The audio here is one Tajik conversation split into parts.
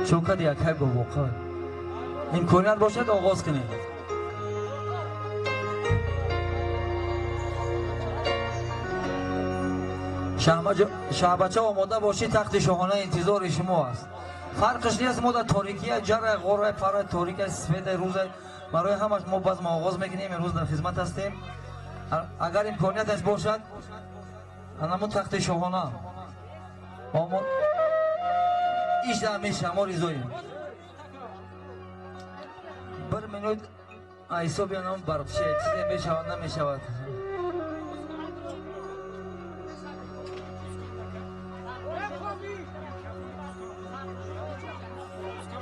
Чӯкад якай бобоқа. Имконият бошад оғоз кунем. Шаҳбача омода бошӣ, тахти шоҳона интизори шумо аст. Фарқш нест, мо дар торикия, ҷара, ғора, пара, торика, света, рӯза, барои ҳамаш мо базм оғоз мекунем. Имрӯз дар хизмат ҳастем. Агар имконияташ бошад, анамун тахти шоҳона ишда меша, мо ризоем. Бір минут ҳисоби анам барқше чизе мешавад, намешавад.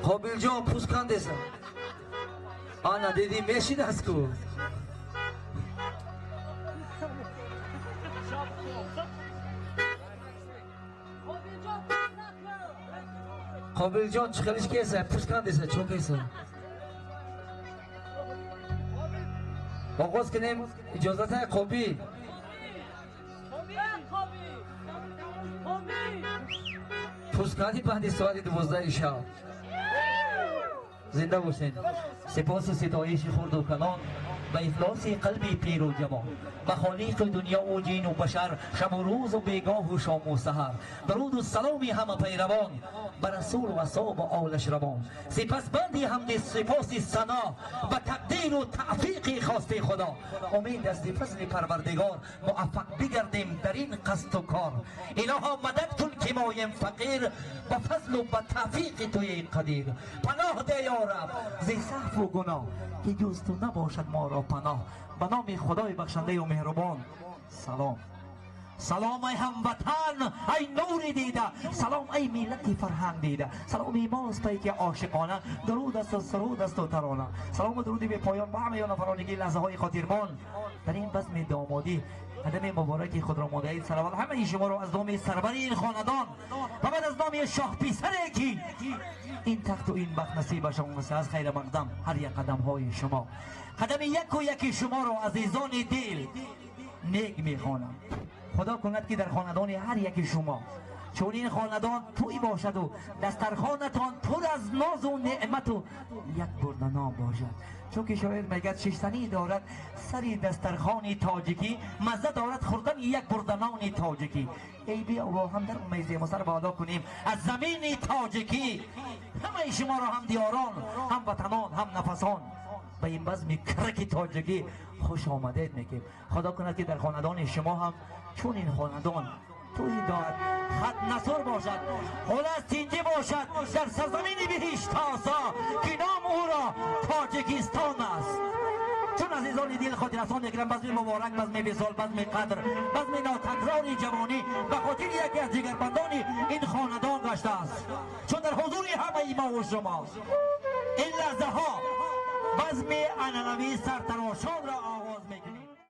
Қобилҷон пӯст кандеса. Ана дидӣ мешидаст ку. Қобилҷон чӣ хелиш кеса? Пӯст кандеса, чо кеса? Оғоз кунем, иҷозата Қобил. Пӯст канди баъди соати 12 шаб. Зинда бошед. Сипосу ситоиши хурду калон ба ифлоси қалби пиру ҷавон, ба холиқи дунёву ҷину башар, шабу рӯзу бегоҳу шому саҳар, дуруду саломи ҳама пайравон ба расулу асҳобу олаш равон. Сипас банди ҳамди сипоси сано ба тақдиру тавфиқи хости Худо. Умед аст фазли Парвардигор муваффақ бигардем дар ин қасду кор. Илоҳо мадад кун ки моем фақир ба фазлу ба тавфиқи туи қадир. Паноҳ де ё Раб зи саҳву гуноҳ ки ҷуз ту набошад моро паноҳ. Ба номи Худои бахшандаю меҳрубон. Салом. Салом ай ҳамватан, ай нури дида, салом ай миллати фарҳанг дида, саломи мост пайки ошиқона, дуруд асту суруд асту тарона. Салому дуруди бепоён ба ҳамаи нафароне ки лаҳзаҳои хотирмон дар ин базми домодӣ қадами мубораки худро модаед. Салавот ҳамаи шуморо аз номи сарвари ин хонадон ва баъд аз номи шоҳписаре ки ин тахту ин бахт насибашон аз хайр мақдам ҳар як қадамҳои шумо, қадами яку яки шуморо азизони дил нек мехонам. Худо кунад ки дар хонадони ҳар яки шумо чун ин хонадон тӯй бошаду дастархонатон пур аз нозу неъмату як бурда ном бошад. Чунки шоир мегӯяд шиштанӣ дорад сари дастархони тоҷикӣ, мазза дорад хӯрдани як бурда нони тоҷикӣ. Эй биё бо ҳам дар мезему сар боло кунем аз замини тоҷикӣ. Ҳамаи шуморо ҳам диёрон, ҳам ватанон, ҳам нафасон ба ин базми караки тоҷикӣ хуш омадед мегӯем. Худо кунад ки дар хонадони шумо ҳам чун ин хонадон тӯй дорад, хат насур бошад, ҳолат тинҷӣ бошад дар сарзамини биҳиштосо ки ном ӯро Тоҷикистон аст. Чун азизони дил хотиррасон мекунам базми муборак, базми висол, базми қадр, базми нотакрори ҷавонӣ ба хотири яке аз ҷигарбандони ин хонадон гаштааст. Чун дар ҳузури ҳамаи мову шумо ин лаҳзаҳо базми анъанавии сартарошонро